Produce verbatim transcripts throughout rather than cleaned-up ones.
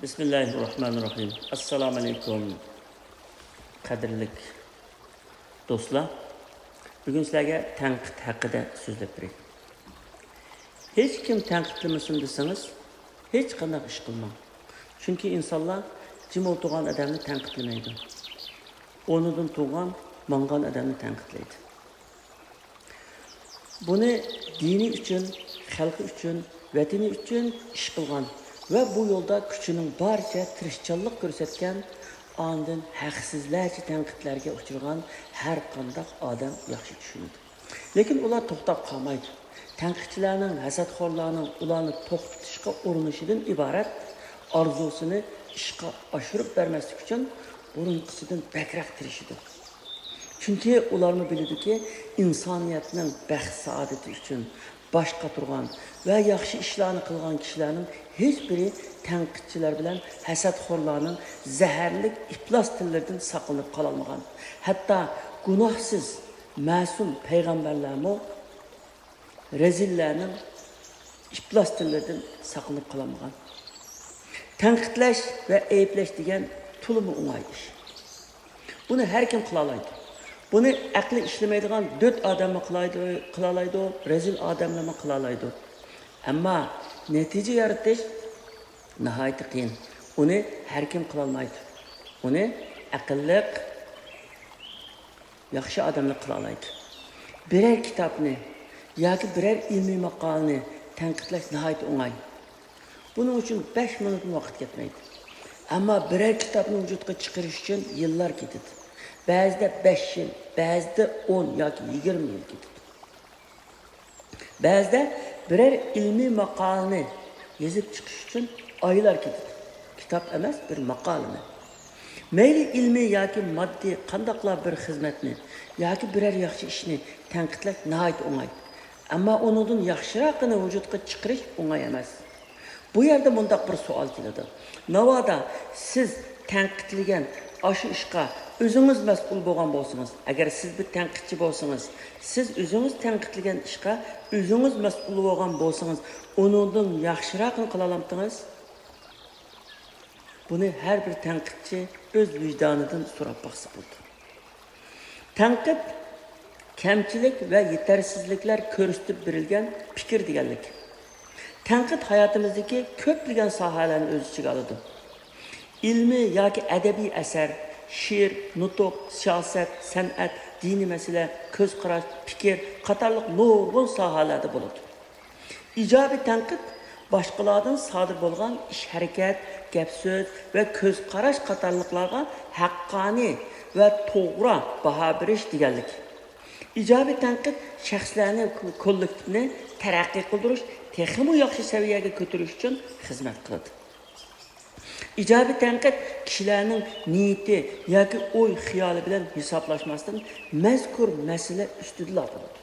بىسمىللاھىررەھمانىررەھىم. ئەسسالامۇئەلەيكۇم، قەدىرلىك دوستلار. بۈگۈن سىلەرگە تەنقىد ھەققىدە سۆزلەپ بېرەي. ھېچكىم تەنقىدلىمىسۇن دېسىڭىز، ھېچقانداق ئىش قىلماڭ. چۈنكى ئىنسانلار جىم ئولتۇرغان ئادەمنى تەنقىدلىمەيدۇ. ئورنىدىن تۇرغان، ماڭغان ئادەمنى تەنقىدلەيدۇ. بۇنى دىنى ئۈچۈن، خەلقى ئۈچۈن، ۋەتىنى ئۈچۈن ئىش قىلغان ۋە بۇ يولدا كۈچىنىڭ بارىچە تىرىشچانلىق كۆرسەتكەن، ئاندىن ھەقسىزلەرچە تەنقىدلەرگە ئۇچرىغان ھەر قانداق ئادەم ياخشى چۈشىنىدۇ. لېكىن ئۇلار توختاپ قالمايدۇ. تەنقىدچىلەرنىڭ، ھەسەتخورلارنىڭ ئۇلارنى توختىتىشقا ئۇرۇنۇشىدىن ئىبارەت ئارزۇسىنى ئىشقا ئاشۇرۇپ بەرمەسلىك ئۈچۈن بۇرۇنقىسىدىن بەكرەك تىرىشىدۇ. چۈنكى ئۇلارمۇ بىلىدۇكى، ئىنسانىيەتنىڭ بەخت-سائادىتى ئۈچۈن باش قاتۇرغان ۋە ياخشى ئىشلارنى قىلغان كىشىلەرنىڭ ھېچبىرى تەنقىدچىلەر بىلەن ھەسەتخورلارنىڭ زەھەرلىك ئىپلاس تىللىرىدىن ساقلىنىپ قالالمىغان. ھەتتا گۇناھسىز، مەسۇم پەيغەمبەرلەرمۇ رەزىللەرنىڭ ئىپلاس تىللىرىدىن ساقلىنىپ قالالمىغان. تەنقىدلەش ۋە ئەيىبلەش دېگەن تولىمۇ ئوڭاي ئىش. بۇنى ھەر كىم قىلالايدۇ. بۇنى ئەقلى ئىشلىمەيدىغان دۆت ئادەممۇ قىلالايدۇ، قىلالايدۇ، رەزىل ئادەملەرمۇ قىلالايدۇ. ئەمما نەتىجە يارىتىش ناھايىتى قىيىن. ئۇنى ھەر كىم قىلالمايدۇ. ئۇنى ئەقىللىق، ياخشى ئادەملەر قىلالايدۇ. بىرەر كىتابنى ياكى بىرەر ئىلمىي ماقالىنى تەنقىدلەش ناھايىتى ئوڭاي. بۇنىڭ ئۈچۈن بەش مىنۇتمۇ ۋاقىت كەتمەيدۇ. ئەمما بىرەر كىتابنى ۋۇجۇدقا چىقىرىش ئۈچۈن يىللار كېتىدۇ. بەزىدە بەش يىل، بەزىدە ئون ياكى يىگىرمە يىل كېتىدۇ. بەزىدە بىرەر ئىلمىي ماقالىنى يېزىپ چىقىش ئۈچۈن ئايلار كېتىدۇ. كىتاب ئەمەس، بىر ماقالىنى. مەيلى ئىلمىي ياكى ماددىي قانداقلا بىر خىزمەتنى ياكى بىرەر ياخشى ئىشنى تەنقىدلەش ناھايىتى ئوڭاي. ئەمما ئۇنىڭدىن ياخشىراقىنى ۋۇجۇدقا چىقىرىش ئوڭاي ئەمەس. بۇ يەردە مۇنداق بىر سوئال كېلىدۇ. ناۋادا سىز تەنقىدلىگەن ئاشۇ ئىشقا ئۆزىڭىز مەسئۇل بولغان بولسىڭىز، ئەگەر سىز بىر تەنقىدچى بولسىڭىز، سىز ئۆزىڭىز تەنقىدلىگەن ئىشقا ئۆزىڭىز مەسئۇل بولغان بولسىڭىز، ئۇنىڭدىن ياخشىراقىنى قىلالامتىڭىز؟ بۇنى ھەر بىر تەنقىدچى ئۆز ۋىجدانىدىن سوراپ باقسا بولىدۇ. تەنقىد كەمچىلىك ۋە يېتەرسىزلىكلەر كۆرسىتىپ بېرىلگەن پىكىر دېگەنلىك. تەنقىد ھاياتىمىزدىكى كۆپلىگەن ساھەلەرنى ئۆز ئىچىگە ئالىدۇ. ئىلمىي ياكى ئەدەبىي ئەسەر، شېئىر، نۇتۇق، سىياسەت، سەنئەت، دىنىي مەسىلە، كۆز قاراش، پىكىر قاتارلىق نۇرغۇن ساھەلەردە بولىدۇ. ئىجابىي تەنقىد باشقىلاردىن سادىر بولغان ئىش-ھەرىكەت، گەپ-سۆز ۋە كۆز قاراش قاتارلىقلارغا ھەققانىي ۋە توغرا باھا بېرىش دېگەنلىك. ئىجابىي تەنقىد شەخسلەرنى، كوللېكتىپنى تەرەققىي قىلدۇرۇش، تېخىمۇ ياخشى سەۋىيەگە كۆتۈرۈش ئۈچۈن خىزمەت قىلىدۇ. ئىجابىي تەنقىد كىشىلەرنىڭ نىيىتى ياكى ئوي-خىيالى بىلەن ھېسابلاشماستىن، مەزكۇر مەسىلە ئۈستىدىلا بولىدۇ.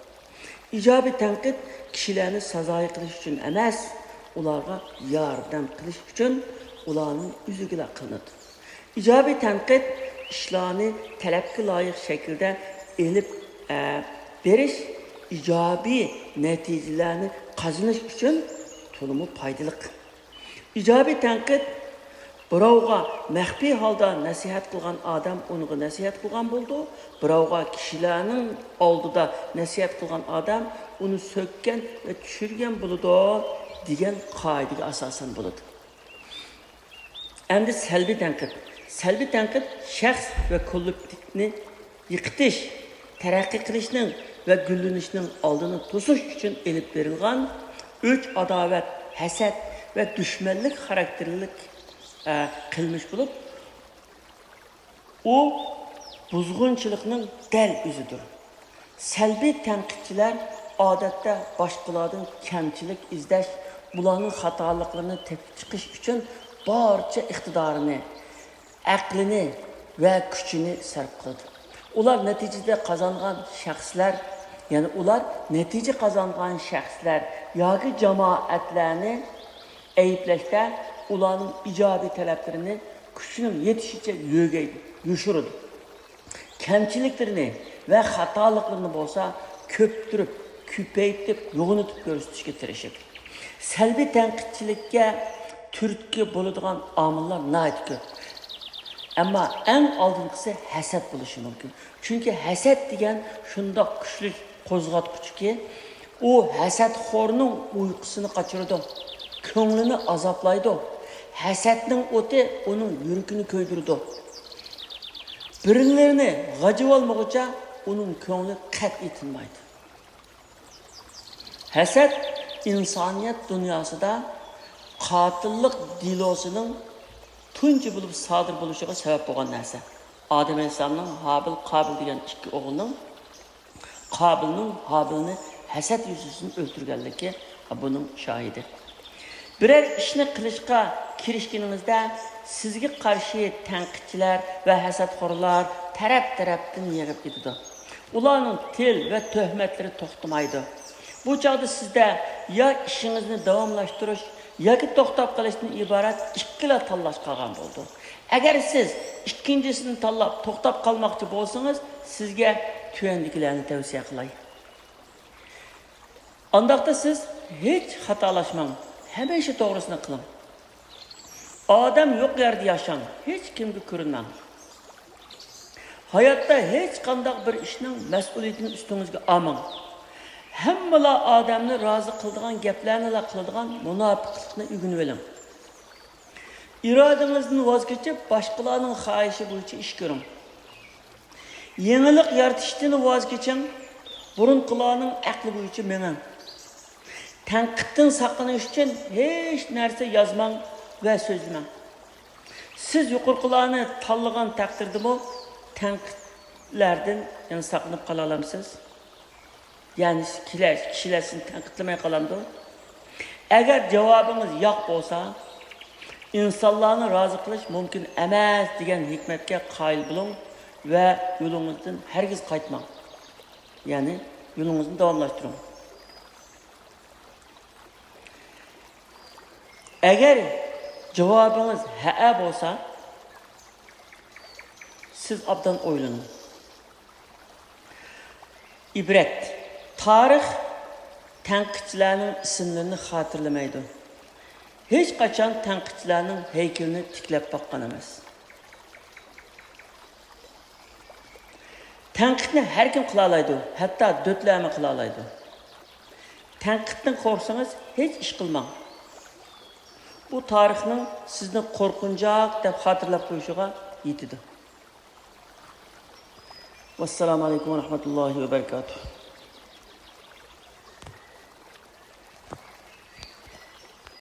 ئىجابىي تەنقىد كىشىلەرنى سازايى قىلىش ئۈچۈن ئەمەس، ئۇلارغا ياردەم قىلىش ئۈچۈن ئۇلارنىڭ ئۆزىگىلا قىلىنىدۇ. ئىجابىي تەنقىد ئىشلارنى تەلەپكە لايىق شەكىلدە ئېلىپ، ئە، بېرىش، ئىجابىي نەتىجىلەرنى قازىنىش ئۈچۈن تولىمۇ پايدىلىق. ئىجابىي تەنقىد، بىراۋغا مەخپىي ھالدا نەسىھەت قىلغان ئادەم ئۇنىڭغا نەسىھەت قىلغان بولىدۇ، بىراۋغا كىشىلەرنىڭ ئالدىدا نەسىھەت قىلغان ئادەم ئۇنى سۆككەن ۋە چۈشۈرگەن بولىدۇ، دېگەن قائىدىگە ئاساسەن بولىدۇ. ئەمدى سەلبىي تەنقىد. سەلبىي تەنقىد شەخس ۋە كوللېكتىپنى يىقىتىش، تەرەققىي قىلىشنىڭ ۋە گۈللىنىشنىڭ ئالدىنى توسۇش ئۈچۈن ئېلىپ بېرىلغان ئۆچ-ئاداۋەت، ھەسەت ۋە دۈشمەنلىك خاراكتېرلىك، ئە، قىلمىش بولۇپ، ئۇ بۇزغۇنچىلىقنىڭ دەل ئۆزىدۇر. سەلبىي تەنقىدچىلەر ئادەتتە باشقىلاردىن كەمچىلىك ئىزدەش، ئۇلارنىڭ خاتالىقلىرىنى تېپىپ چىقىش ئۈچۈن بارچە ئىقتىدارىنى، ئەقلىنى ۋە كۈچىنى سەرپ قىلىدۇ. ئۇلار نەتىجىدە قازانغان شەخسلەر، يەنى ئۇلار نەتىجە قازانغان شەخسلەر ياكى جامائەتلەرنى ئەيىبلەشتە ئۇلارنىڭ ئىجابىي تەرەپلىرىنى كۈچىنىڭ يېتىشىچە يۆگەيدۇ، يوشۇرىدۇ. كەمچىلىكلىرىنى ۋە خاتالىقلىرىنى بولسا كۆپتۈرۈپ، كۆپەيتىپ، يوغىنىتىپ كۆرسىتىشكە تىرىشىدۇ. سەلبىي تەنقىدچىلىككە تۈرتكە بولىدىغان ئامىللار ناھايىتى كۆپ. ئەمما ئەڭ ئالدىنقىسى ھەسەت بولۇشى مۇمكىن. چۈنكى ھەسەت دېگەن شۇنداق كۈچلۈك قوزغاتقۇچكى، ئۇ ھەسەتخورنىڭ ئۇيقۇسىنى قاچۇرىدۇ، كۆڭلىنى ئازابلايدۇ. ھەسەتنىڭ ئوتى ئۇنىڭ يۈرىكىنى كۆيدۈرىدۇ. بىرلىرىنى غاجىۋالمىغۇچە ئۇنىڭ كۆڭلى قەتئىي تىنمايدۇ. ھەسەت ئىنسانىيەت دۇنياسىدا قاتىللىق دېلوسىنىڭ تۇنجى بولۇپ سادىر بولۇشىغا سەۋەب بولغان نەرسە. ئادەم ئەلەيھىسسالامنىڭ ھابىل، قابىل دېگەن ئىككى ئوغلىنىڭ، قابىلنىڭ ھابىلنى ھەسەت يۈزىسىدىن ئۆلتۈرگەنلىكى بۇنىڭ شاھىدى. بىرەر ئىشنى قىلىشقا كىرىشكىنىڭىزدە سىزگە قارشى تەنقىدچىلەر ۋە ھەسەتخورلار تەرەپ-تەرەپتىن يېغىپ كېتىدۇ. ئۇلارنىڭ تىل ۋە تۆھمەتلىرى توختىمايدۇ. بۇ چاغدا سىزدە يا ئىشىڭىزنى داۋاملاشتۇرۇش ياكى توختاپ قېلىشتىن ئىبارەت ئىككىلا تاللاش قالغان بولىدۇ. ئەگەر سىز ئىككىنچىسىنى تاللاپ توختاپ قالماقچى بولسىڭىز، سىزگە تۆۋەندىكىلەرنى تەۋسىيە قىلاي. ئانداقتا سىز ھېچ خاتالاشماڭ، ھەمىشە توغرىسىنى قىلىڭ. ئادەم يوق يەردە ياشاڭ، ھېچ كىمگە كۆرۈنمەڭ. ھاياتتا ھېچقانداق بىر ئىشنىڭ مەسئۇلىيىتىنى ئۈستىڭىزگە ئالماڭ. ھەممىلا ئادەمنى رازى قىلىدىغان گەپلەرنىلا قىلىدىغان مۇناپىقلىقنى ئۆگىنىۋېلىڭ. ئىرادىڭىزدىن ۋاز كېچىپ، باشقىلارنىڭ خاھىشى بويىچە ئىش كۆرۈڭ. يېڭىلىق يارىتىشتىن ۋاز كېچىڭ، بۇرۇنقىلارنىڭ ئەقلى بويىچە مېڭىڭ. تەنقىدتىن ساقلىنىش ئۈچۈن ھېچ نەرسە يازماڭ ۋە سۆزلىمەڭ. سىز يۇقىرىقىلارنى تاللىغان تەقدىردىمۇ تەنقىدلەردىن، يەنى، ساقلىنىپ قالالامسىز؟ يەنى كىشىلەر، كىشىلەر سىزنى تەنقىدلىمەي قالامدۇ؟ ئەگەر جاۋابىڭىز ياق بولسا، ئىنسانلارنى رازى قىلىش مۇمكىن ئەمەس دېگەن ھېكمەتكە قايىل بولۇڭ ۋە يولىڭىزدىن ھەرگىز قايتماڭ. يەنى يولىڭىزنى داۋاملاشتۇرۇڭ. ئەگەر جاۋابىڭىز ھەئە بولسا، سىز ئابدان ئويلىنىڭ. ئىبرەت: تارىخ تەنقىدچىلەرنىڭ ئىسىملىرىنى خاتىرىلىمەيدۇ. ھېچقاچان تەنقىدچىلەرنىڭ ھەيكىلىنى تىكلەپ باققان ئەمەس. تەنقىدنى ھەر كىم قىلالايدۇ، ھەتتا دۆتلەرمۇ قىلالايدۇ. تەنقىدتىن قورقسىڭىز، ھېچ ئىش قىلماڭ. بۇ تارىخنىڭ سىزنى قورقۇنچاق دەپ خاتىرىلەپ قويۇشىغا يېتىدۇ. ۋەسسالامۇ ئەلەيكۇم ۋە رەھمەتۇللاھى ۋە بەرىكاتۇھ.